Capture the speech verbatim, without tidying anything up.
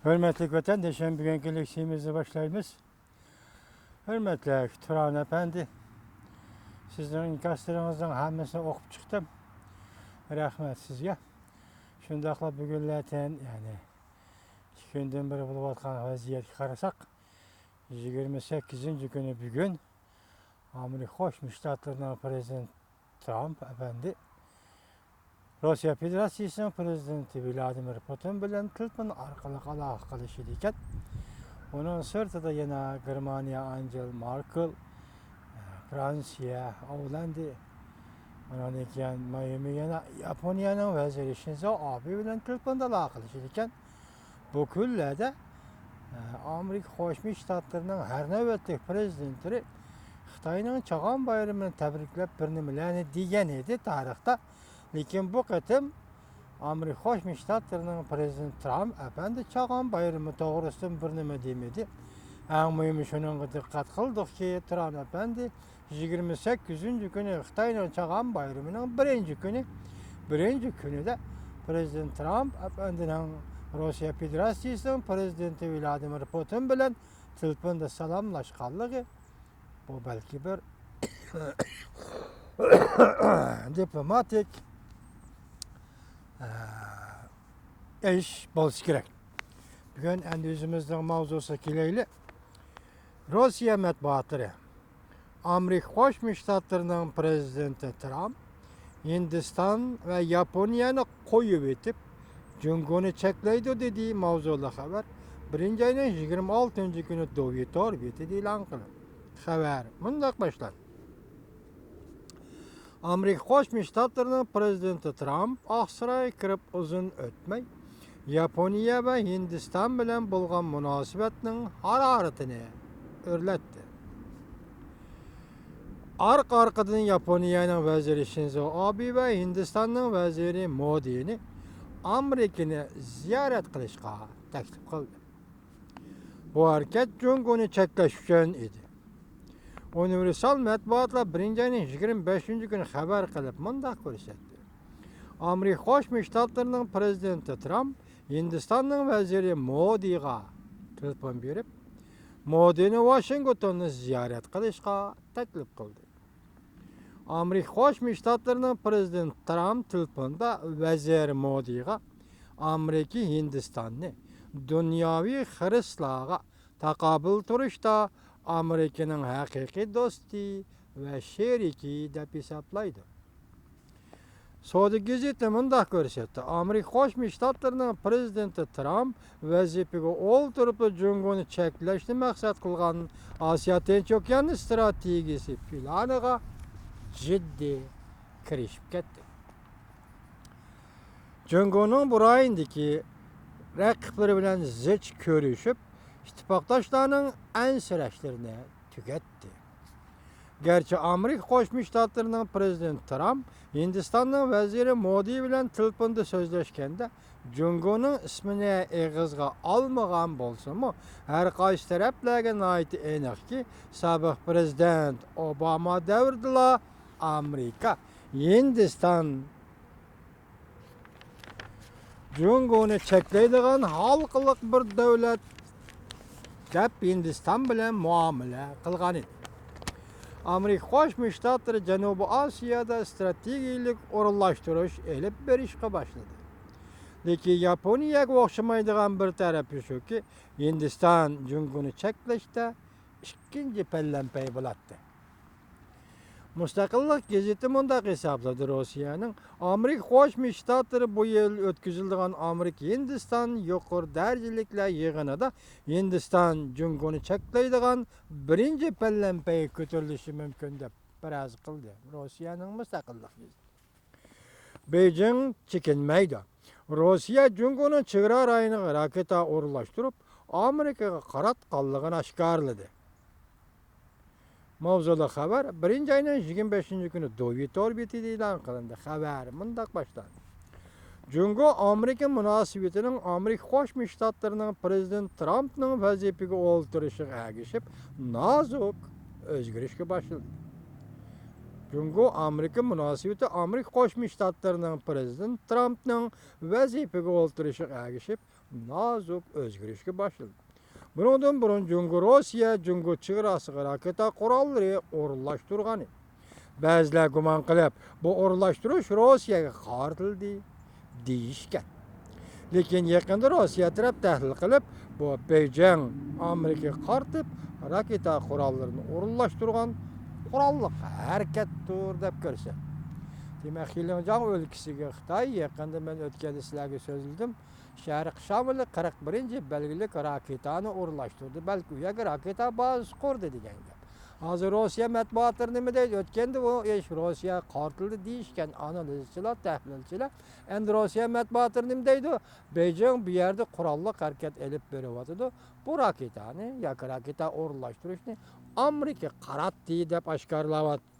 ھۆرمەتلىك ۋەتەندىشىم، بۈگۈنكى لېكسىيىمىزنى باشلايمىز. ھۆرمەتلىك تۇران ئەپەندى، سىزنىڭ ئىنكاسلىرىڭىزنىڭ ھەممىسىنى ئوقۇپ چىقتىم. رەھمەت سىزگە. شۇنداقلا بۈگۈنلەتەن، يەنى ئىككى كۈندىن بېرى بولۇۋاتقان ۋەزىيەتكە قارىساق، يىگىرمە سەككىزىنچى كۈنى بۈگۈن ئامېرىكا قوشما شتاتلىرىنىڭ پرېزىدېنتى ترامپ ئەپەندى روسىيە فېدېراتسىيىسىنىڭ پرېزىدېنتى ۋلادىمىر پۇتىن بىلەن تېلېفون ئارقىلىق ئالاقە قىلىشىدىكەن. ئۇنىڭ سىرتىدا يەنە گېرمانىيە ئانگېلا ماركېل، فرانسىيە، ھوللاندىيە، ئۇنىڭدىن كېيىن مۇھىمى يەنە ياپونىيەنىڭ ۋەزىرى شىنزو ئابې بىلەن تېلېفوندا ئالاقە قىلىشىدىكەن. بۇ كۈنلەردە، ئە، ئامېرىكا قوشما شتاتلىرىنىڭ ھەر نۆۋەتلىك پرېزىدېنتلىرى خىتاينىڭ چاغان بايرىمىنى تەبرىكلەپ بىر نېمىلەرنى دېگەن ئىدى تارىختا. لېكىن بۇ قېتىم ئامېرىكا قوشما شتاتلىرىنىڭ پرېزىدېنتى ترامپ ئەپەندى چاغان بايرىمى توغرىسىدىن بىر نېمە دېمىدى. ئەڭ مۇھىمى شۇنىڭغا دىققەت قىلدۇقكى، ترامپ ئەپەندى يىگىرمە سەككىزىنچى كۈنى خىتاينىڭ چاغان بايرىمىنىڭ بىرىنچى كۈنى، بىرىنچى كۈنىدە پرېزىدېنت ترامپ ئەپەندىنىڭ روسىيە فېدېراتسىيىسىنىڭ پرېزىدېنتى ۋلادىمىر پۇتىن بىلەن تېلېفوندا سالاملاشقانلىقى، بۇ بەلكى بىر دىپلوماتىك، ئە، ئىش بولسا كېرەك. بۈگۈن ئەندى ئۆزىمىزنىڭ ماۋزۇسىغا كېلەيلى. روسىيە مەتبۇئاتلىرى ئامېرىكا قوشما شتاتلىرىنىڭ پرېزىدېنتى ترامپ ھىندىستان ۋە ياپونىيەنى قويۇۋېتىپ، جۇڭگونى چەكلەيدۇ، دېدى. ماۋزۇلۇق خەۋەر بىرىنچى ئاينىڭ يىگىرمە ئالتىنچى كۈنى دوۋيې تور بېتىدە ئېلان قىلىندى. خەۋەر مۇنداق باشلاندى. ئامېرىكا قوشما شتاتلىرىنىڭ پرېزىدېنتى ترامپ ئاقسارايغا كىرىپ ئۇزۇن ئۆتمەي، ياپونىيە ۋە ھىندىستان بىلەن بولغان مۇناسىۋەتنىڭ ھارارىتىنى ئۆرلەتتى. ئارقا-ئارقىدىن ياپونىيەنىڭ ۋەزىرى شىنزو ئابې ۋە ھىندىستاننىڭ ۋەزىرى مودىنى ئامېرىكىنى زىيارەت قىلىشقا تەكلىپ قىلدى. بۇ ھەرىكەت جۇڭگونى چەكلەش ئۈچۈن ئىدى. ئۇنىۋېرسال مەتبۇئاتلار بىرىنچى ئاينىڭ يىگىرمە بەشىنچى كۈنى خەۋەر قىلىپ مۇنداق كۆرسەتتى: ئامېرىكا قوشما شتاتلىرىنىڭ پرېزىدېنتى ترامپ ھىندىستاننىڭ ۋەزىرى مودىغا تېلېفون بېرىپ، مودىنى ۋاشىنگتوننى زىيارەت قىلىشقا تەكلىپ قىلدى. ئامېرىكا قوشما شتاتلىرىنىڭ پرېزىدېنتى ترامپ تېلېفوندا ۋەزىر مودىغا ئامېرىكا ھىندىستاننى دۇنياۋى خىرىسلارغا تاقابىل تۇرۇشتا ئامېرىكىنىڭ ھەقىقىي دوستى ۋە شېرىكى دەپ ھېسابلايدۇ. سودا گېزىتى مۇنداق كۆرسەتتى: ئامېرىكا قوشما شتاتلىرىنىڭ پرېزىدېنتى ترامپ ۋەزىپىگە ئولتۇرۇپلا جۇڭگونى چەكلەشنى مەقسەت قىلغان ئاسىيا تىنچ ئوكيان ئىستراتېگىيىسى پىلانىغا جىددىي كىرىشىپ كەتتى. جۇڭگونىڭ بۇ رايوندىكى رەقىبلىرى بىلەن زىچ كۆرۈشۈپ، ئىتتىپاقداشلارنىڭ ئەنسىرەشلىرىنى تۈگەتتى. گەرچە ئامېرىكا قوشما شتاتلىرىنىڭ پرېزىدېنتى ترامپ ھىندىستاننىڭ ۋەزىرى مودى بىلەن تېلېفوندا سۆزلەشكەندە جۇڭگونىڭ ئىسمىنى ئېغىزغا ئالمىغان بولسىمۇ، ھەر قايسى تەرەپلەرگە ناھايىتى ئېنىقكى، سابىق پرېزىدېنت ئوباما دەۋرىدىلا ئامېرىكا ھىندىستان جۇڭگونى چەكلەيدىغان ھالقىلىق بىر دۆلەت دەپ ھىندىستان بىلەن مۇئامىلە قىلغانىدى. ئامېرىكا قوشما شتاتلىرى جەنۇبىي ئاسىيادا ئىستراتېگىيىلىك ئورۇنلاشتۇرۇش ئېلىپ بېرىشقا باشلىدى. لېكىن ياپونىيەگە ئوخشىمايدىغان بىر تەرىپى شۇكى، ھىندىستان جۇڭگونى چەكلەشتە ئىككىنچى پەلەمپەي بولاتتى. مۇستەقىللىق گېزىتى مۇنداق ھېسابلىدى: روسىيەنىڭ ئامېرىكا قوشما شتاتلىرى بۇ يىل ئۆتكۈزۈلىدىغان ئامېرىكا ھىندىستان يۇقىرى دەرىجىلىكلەر يىغىنىدا ھىندىستان جۇڭگونى چەكلەيدىغان بىرىنچى پەلەمپەيگە كۆتۈرۈلۈشى مۇمكىن دەپ پەرەز قىلدى. روسىيەنىڭ مۇستەقىللىق گېزىتى. بېيجىڭ چېكىنمەيدۇ. روسىيە جۇڭگونىڭ چېگرا رايونىغا راكېتا ئورۇنلاشتۇرۇپ، ئامېرىكىغا قاراتقانلىقىنى ئاشكارىلىدى. ماۋزۇلۇق خەۋەر بىرىنچى ئاينىڭ يىگىرمە بەشىنچى كۈنى دوۋيې تور بېتىدە ئېلان قىلىندى. خەۋەر مۇنداق باشلاندى: جۇڭگو ئامېرىكا مۇناسىۋىتىنىڭ ئامېرىكا قوشما شتاتلىرىنىڭ پرېزىدېنت ترامپنىڭ ۋەزىپىگە ئولتۇرۇشىغا ئەگىشىپ نازۇك ئۆزگىرىشكە باشلىدى. جۇڭگو ئامېرىكا مۇناسىۋىتى ئامېرىكا قوشما شتاتلىرىنىڭ پىرېزىدېنت ترامپنىڭ ۋەزىپىگە ئولتۇرۇشىغا ئەگىشىپ نازۇك ئۆزگىرىشكە باشلىدى. بۇنىڭدىن بۇرۇن جۇڭگو روسىيە جۇڭگو چېگراسىغا راكېتا قوراللىرى ئورۇنلاشتۇرغان ئىدى. بەزىلەر گۇمان قىلىپ، بۇ ئورۇنلاشتۇرۇش روسىيەگە قارىتىلدى دېيىشكەن. لېكىن يېقىندا روسىيە تەرەپ تەھلىل قىلىپ، بۇ بېيجىڭ ئامېرىكىغا قارىتىپ راكېتا قوراللىرىنى ئورۇنلاشتۇرغان قوراللىق ھەرىكەتتۇر دەپ كۆرسەتتى. دېمەك، خېلىڭجياڭ ئۆلكىسىگە خىتاي يېقىندا مەن ئۆتكەندە سىلەرگە سۆزلىدىم. شەرقىي شامىلى قىرىق بىرىنچى بەلگىلىك راكېتانى ئورۇنلاشتۇردى. بەلكى ئۇ يەرگە راكېتا بازىسى قۇردى دېگەن گەپ. ھازىر روسىيە مەتبۇئاتلىرى نېمە دەيدۇ؟ ئۆتكەندە ئۇ ئىش روسىيەگە قارىتىلدى دېيىشكەن ئانالىزچىلار، تەھلىلچىلەر. ئەمدى روسىيە مەتبۇئاتلىرى نېمە دەيدۇ؟ بېيجىڭ بۇ يەردە قوراللىق ھەرىكەت ئېلىپ بېرىۋاتىدۇ. بۇ راكېتانى ياكى راكېتا ئورۇنلاشتۇرۇشنى ئامېرىكا قاراتتى دەپ ئاشكارىلاۋاتىدۇ.